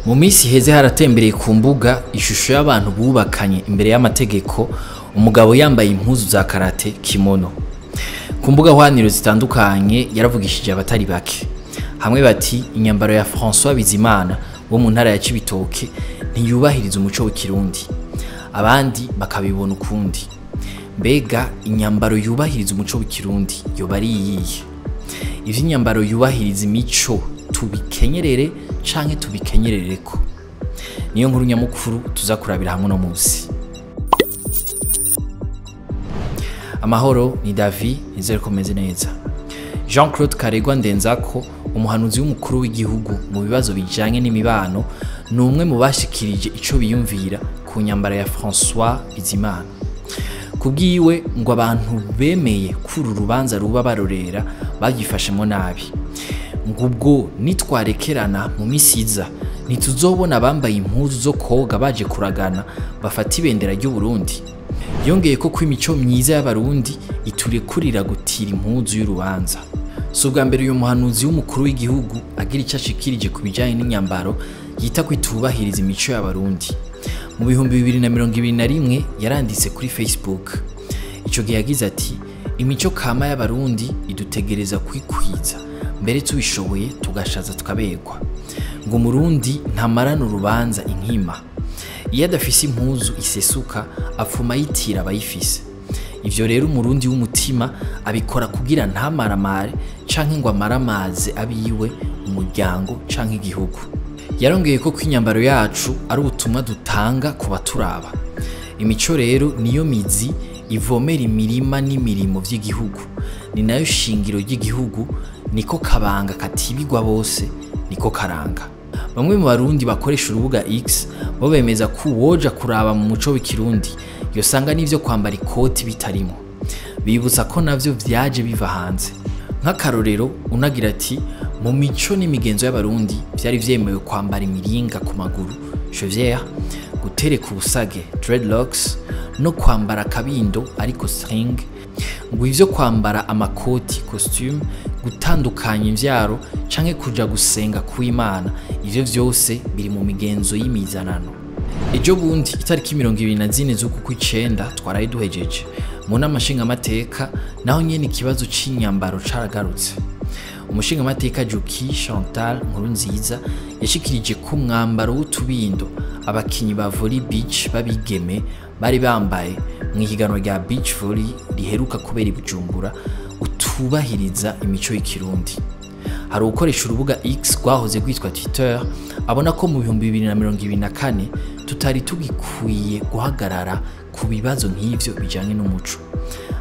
Mu minsi iheze haratembereye ku mbuga ishusho y'abantu bubakanye imbere y'amategeko, umugabo yambaye impuzu za karate kimono. Ku mbuga hwaniro zitandukanye yaravugishije abatari bake. Hamwe bati inyambaro ya François Bizimana wo mu ntara ya Cibitoke ntiyubahiriza umuco w'ikirundi. Abandi bakabibona ukundi. Mbega inyambaro yubahiriza umuco w'ikirundi yoba ari iyihe? Ivy'inyambaro yubahiriza imico tubikenyerere canke tubikenyerereko? Niyo nkuru nyamukuru tuza kurabira hamwe no musi. Amahoro ni Davi, nizere ko meze neza. Jean-Claude Karegwa Ndenzako, umuhanuzi w'umukuru w'igihugu mu bibazo bijanye n'imibano, ni umwe mu bashikirije ico biyumvira ku nyambaro ya François Bizimana. Kubwiwe ngo abantu bemeye kuri urubanza ruba barorera babyifashemo nabi. Ngo ubwo nitwarekerana mu misi iza ntituzobona abambaye impuzu zo koga baje kuragana bafata ibendera ry'u Burundi. Yongeye ko kw'imico myiza y'abarundi iturekurira gutira impuzu y'urubanza. Si ubwa mbere uyu muhanuzi w'umukuru w'igihugu agira icyo ashikirije ku bijanye n'inyambaro yita kwitubahiriza imico y'abarundi. Mu 2021 yaranditse kuri Facebook. Ico gihe yagize ati imico kama y'abarundi idutegereza kwikwiza mbere tubishoboye tugashaza tukaberwa. Ngo umurundi ntamarana urubanza inkima. Iyo adafise impuzu isesuka apfuma yitira abayifise. Ivyo rero umurundi w'umutima abikora kugira ntamaramare canke ngo amaramaze abiwe, umuryango canke igihugu. Yarongeye ko kw'inyambaro yacu ari ubutumwa dutanga ku baturaba. Imico rero niyo mizi ivomera imirima n'imirimo vy'igihugu, ni nayo shingiro ry'igihugu, niko kabanga katibigwa bose, niko karanga. Bamwe mu barundi bakoresha urubuga X bo bemeza ko uwoja kuraba mu muco w'ikirundi yosanga n'ivyo kwambara ikoti bitarimo. Bibutsa ko navyo vyaje biva hanze. Nk'akarorero unagira ati mu mico n'imigenzo y'abarundi vyari vyemewe kwambara imiringa ku maguru chevrière, gutereka ubusage dreadlocks no kwambara akabindo ariko string, ngo ivyo kwambara amakoti costume, gutandukanya imvyaro canke kuja gusenga kw'Imana, ivyo vyose biri mu migenzo y'imizanano. Ejo bundi itariki 24 z'uku kw'icenda twaraye duhejeje mu nama nshingamateka, naho nyene ikibazo c'inyambaro caragarutse. Umushingamateka Juki Chantal Nkurunziza yashikirije ko umwambaro w'utubindo abakinyi ba volley beach babigeme bari bambaye mu ihiganwa rya beach volley riheruka kubera i Bujumbura utubahiriza imico y'ikirundi. Hari ukoresha urubuga X rwahoze rwitwa Twitter abona ko mu 2024 tutari tugikwiye guhagarara ku bibazo nk'ivyo bijanye n'umuco.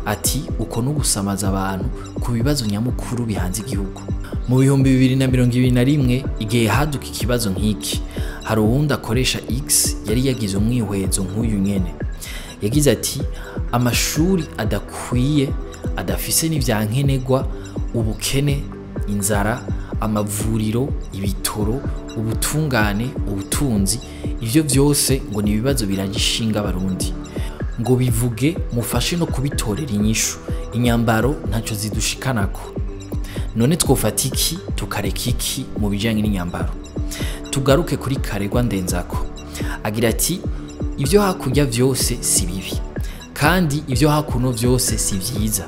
Ati uko n'ugusamaza abantu ku bibazo nyamukuru bihanze igihugu. Mu 2021 igihe haduka ikibazo nk'iki, hari uwundi akoresha X yari yagize umwihwezo nk'uyu nyene. Yagize ati amashuri adakwiye, adafise n'ivyankenerwa, ubukene, inzara, amavuriro, ibitoro, ubutungane, ubutunzi, ivyo vyose ngo ni ibibazo biragishinga abarundi. Ngo bivuge mufashe no kubitorera inyishu, inyambaro ntaco zidushikanako. None twofata iki tukareka iki mu bijanye n'inyambaro? Tugaruke kuri Karegwa Ndenzako. Agira ati ivyo hakurya vyose si bibi, kandi ivyo hakuno vyose si vyiza,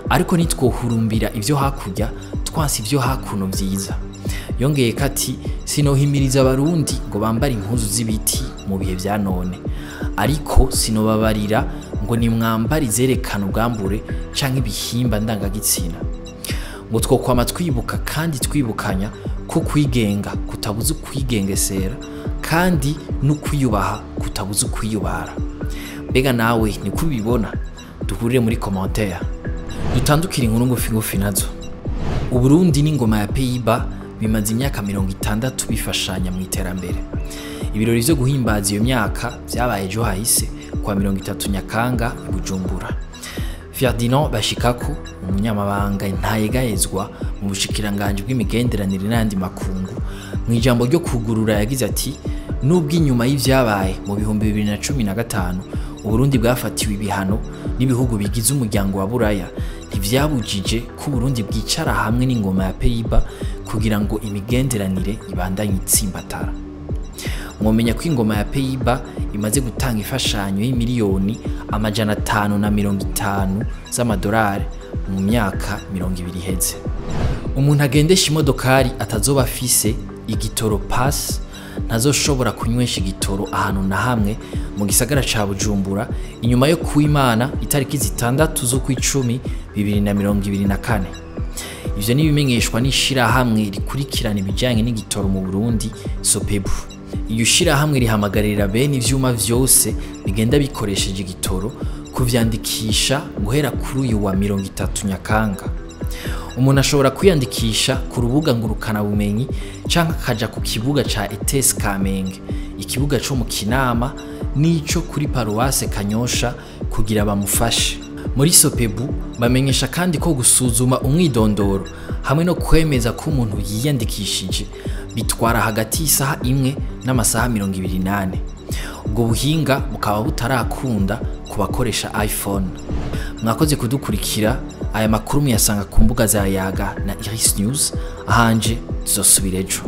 ariko nitwohurumbira ivyo hakurya twansi ivyo hakuno vyiza. Yongeye kati sinohimiriza abarundi ngo bambare impuzu z'ibiti mu bihe vya none, ariko sinobabarira ngo nimwambare izerekana ubwambure canke ibihimba ndangagitsina. Ngo twokwama twibuka kandi twibukanya ko kwigenga kutabuza ukwigengesera, kandi n'ukwiyubaha kutabuza ukwiyubara. Mbega nawe niko ubibona? Duhurire muri commentaire. Dutandukire inkuru ngufi ngufi nazo. Uburundi n'ingoma ya Pays-Bas bimaze imyaka 60 bifashanya mu iterambere. Ibirori vyo guhimbaza iyo myaka vyabaye ejo hahise kwa 30 Nyakanga i Bujumbura. Ferdinand Bashikako, umunyamabanga ntayegayezwa mu bushikiranganji bw'imigenderanire n'andi makungu, mu ijambo ryo kugurura yagize ati nubwo inyuma y'ivyabaye mu 2015 Uburundi bwafatiwe ibihano n'ibihugu bigize umuryango wa Buraya, ntivyabujije ko Uburundi bwicara hamwe n'ingoma ya Pays-Bas kugira ngo imigenderanire ibandanye itsimbatara. Mwomenya ko ingoma ya Pays-Bas imaze gutanga imfashanyo y'imiliyoni 550 z'amadolari mu myaka 20 iheze. Umuntu agendesha imodokari atazoba afise igitoro pass ntazoshobora kunywesha igitoro ahantu na hamwe mu gisagara ca Bujumbura inyuma yo kuwimana itariki 6 z'ukwicumi 2024. Ivyo nibimenyeshwa n'ishirahamwe rikurikirana ibijanye n'igitoro mu Burundi, Sopebu. Iyo shirahamwe rihamagarira bene ivyuma vyose bigenda bikoresheje igitoro kuvyandikisha guhera kuri uyu wa 30 Nyakanga. Umuntu ashobora kwiyandikisha ku rubuga ngurukana bumenyi canke akaja ku kibuga ca ETS Kamenge, ikibuga co mu Kinama n'ico kuri Paruwase Kanyosha kugira bamufashe. Muri Sopebu bamenyesha kandi ko gusuzuma umwidondoro hamwe no kwemeza ko umuntu yiyandikishije bitwara hagati y'isaha 1 n'amasaha 24. Ubwo buhinga bukaba butarakunda ku bakoresha iPhone. Mwakoze kudukurikira. Aya makuru muyasanga ku mbuga za Yaga na Iris News. Ahanje tuzosubira ejo.